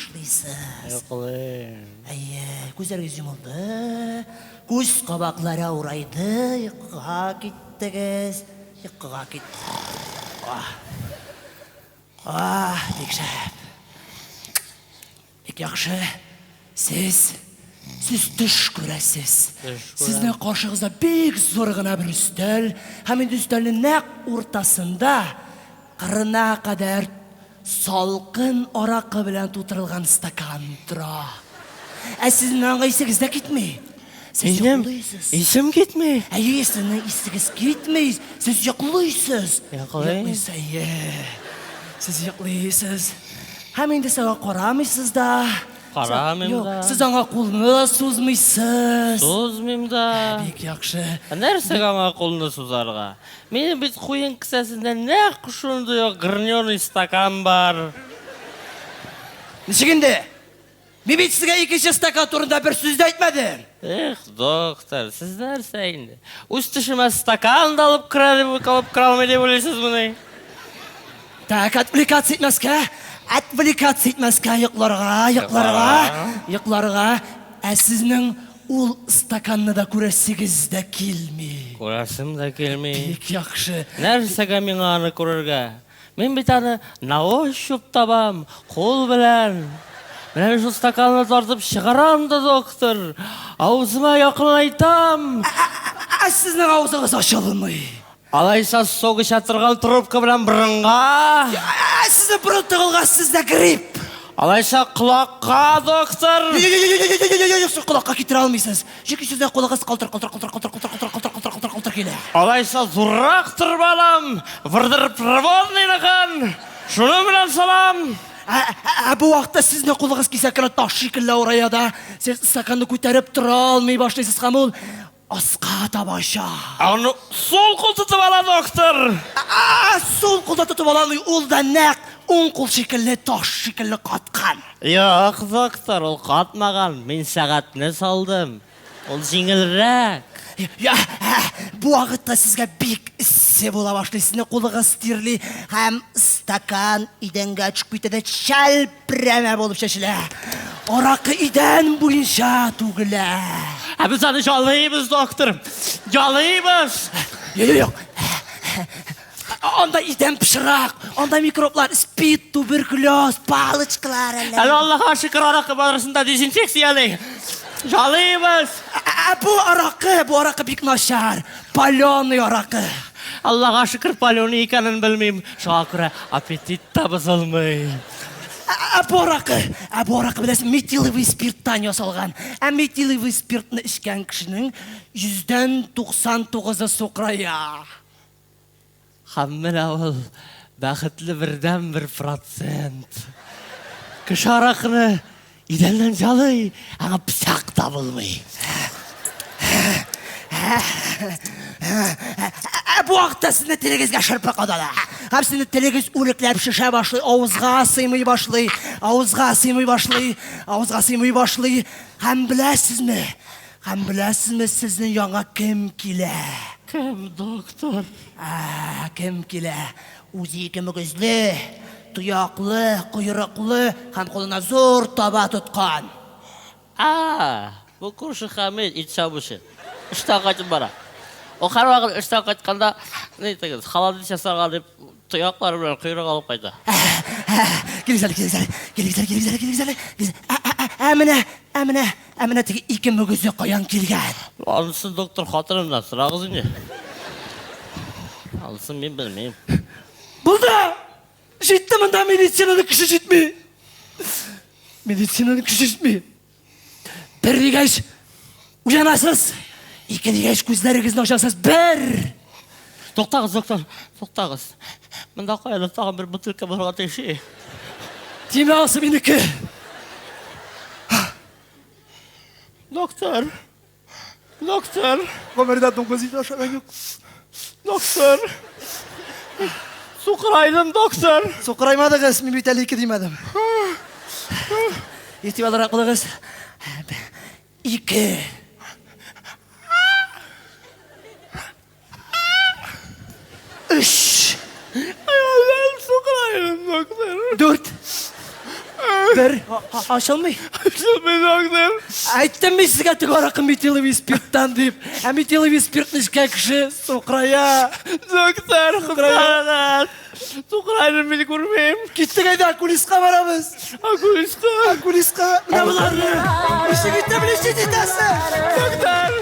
башлыйсыз. Йоклыйм. Әйе, күзләрегез йомылды, күз кабаклары авырайды, йокыга киттегез, йокыга кит. Аһ. Аһ, бик шәп. Бик яхшы. Сез, сез төш күрәсез. Төш күрәм. Сезнең каршыгызда бик зур гына бер өстәл, һәм инде өстәлнең нәкъ уртасында кырына кадәр салкын аракы белән тутырылган стакан тора. Ә сезнең аңа исегез дә китми. Сез Минем йоклыйсыз. исем китми. Әйе, сезнең исегез китми, сез йоклыйсыз. Йоклыйм. Йоклыйсыз, әйе. Сез йоклыйсыз. Һәм инде сез аңа карамыйсыз да. Карамыйм Юк, да. Сез аңа кулны да сузмыйсыз. Сузмыйм да. Бик яхшы. Ә нәрсәгә аңа кулны сузарга? Минем бит куен кесәсендә нәкъ шундый ук граненый стакан бар. Ничек инде? Мин бит сезгә икенче стакан турында бер сүз дә әйтмәдем. Эх, доктор, сез нәрсә инде? Үз төшемә стакан да алып керә дип, алып керә алмый дип уйлыйсызмыни? Так, отвлекаться итмәскә, отвлекаться итмәскә, йокларга, йокларга, йокларга. Ә сезнең ул стаканны да күрәсегез дә килми. Күрәсем дә килми. Бик яхшы. Нәрсәгә миңа аны күрергә? Мин бит аны на ощупь табам, кул белән. Менә мин шул стаканны тартып чыгарам да, доктор, авызыма якынайтам. Ә сезнең авызыгыз ачылмый. Алайса сок эчә торган трубка белән борынга. Ә сезнең борын тыгылгач, сездә грипп. Алайса колакка, доктор. Юк, колакка китерә алмыйсыз. Чөнки сезнең кулыгыз калтыр калтыр калтыр калтыр калтыр калтыр калтыр калтыр калтыр калтыр килә. Алайса зуррак торба алам, вырдырпроводныйныкын, шуның белән салам. Ә, ә бу вакытта сезнең кулыгыз кисәк кенә таш шикелле авырая да, сез стаканны күтәреп тора алмый башлыйсыз һәм ул аска таба оча. Аны сул кул тотып ала, доктор. Ә, сул кулда тотып ала алмый, ул да нәкъ уң кул шикелле таш шикелле каткан. Юк, доктор, ул катмаган, мин сәгатьне салдым. Ул җиңелрәк. Я, бу вакытта сезгә бик эссе була башлый, сезнең кулыгыз тирли һәм стакан идәнгә төшеп китә дә чәлпрәмә булып чәчелә. Аракы идән буенча түгелә. Ә без аны жалыйбыз, доктор. Жалыйбыз. Юк, юк, юк. Анда идән пычрак, анда микроблар, спид, туберкулез, палочкалар әллә. Әле Аллаһка шөкер, аракы барысында дезинфекцияли. Жалыйбыз. Ә бу аракы, бу аракы бик начар. Паленый аракы. Аллаһка шөкер, паленый икәнен белмим. Шуңа күрә аппетит та бозылмый. Ә бу аракы, ә бу аракы беләсең, метиловый спирттан ясалган. Ә метиловый спиртны эчкән кешенең йөздән 99-ы сукырая. Һәм менә ул бәхетле бердәнбер процент. Кеше аракыны идәннән ялый, аңа пычак табылмый. Ә бу вакытта сезнең телегезгә шырпы кадала. Һәм сезнең телегез үлекләп шешә башлый, авызга сыймый башлый, авызга сыймый башлый, авызга сыймый башлый. Һәм беләсезме, Һәм беләсезме, сезнең янга кем килә? Кем, доктор? Ә, кем килә? Үзе ике мөгезле, тояклы, койрыклы һәм кулына зур таба тоткан. А, бу күрше Хәмит, ит чабучы. Эштән кайтып бара. Ул һәрвакыт эштән кайтканда, ни әйтегез, холодец ясарга дип, тояклары белән койрык алып кайта. Килегез әле, килегез әле, килегез әле, килегез әле, килегез әле. Ә, ә, ә, ә менә, ә менә, Ә менә теге ике мөгезе каян килгән? Анысын доктор хатынымнан сорагыз инде. Анысын мин белмим. Булды! Җитте монда медицинаның көче җитми. Медицинаның көче җитми. Бер дигәч, уянасыз. Ике дигәч, күзләрегезне ачасыз. Бер! Туктагыз, доктор, туктагыз. Монда каядыр тагын бер бутылка булырга тиеш. Тимә алсы минеке. Доктор! Доктор! Гомердә дуңгыз ите ашаган юк. Доктор! Сукырайдым, доктор! Сукыраймадыгыз, мин бит әле ике димәдем. Игътибарлырак булыгыз. Ике. Өч. Ай, Аллаһым, сукырайдым, доктор. Дүрт. Бер. Ачылмый. Ачылмый, доктор. Әйттем мин сезгә теге аракы метиловый спирттан дип. Ә метиловый спиртны эчкән кеше сукрая. Доктор, коткарыгыз. Сукрайдым, мин күрмим. Киттек әйдә, окулистка барабыз. Окулистка. Окулистка. Менә боларны. Ничек итеп лечить итәсең? Доктор.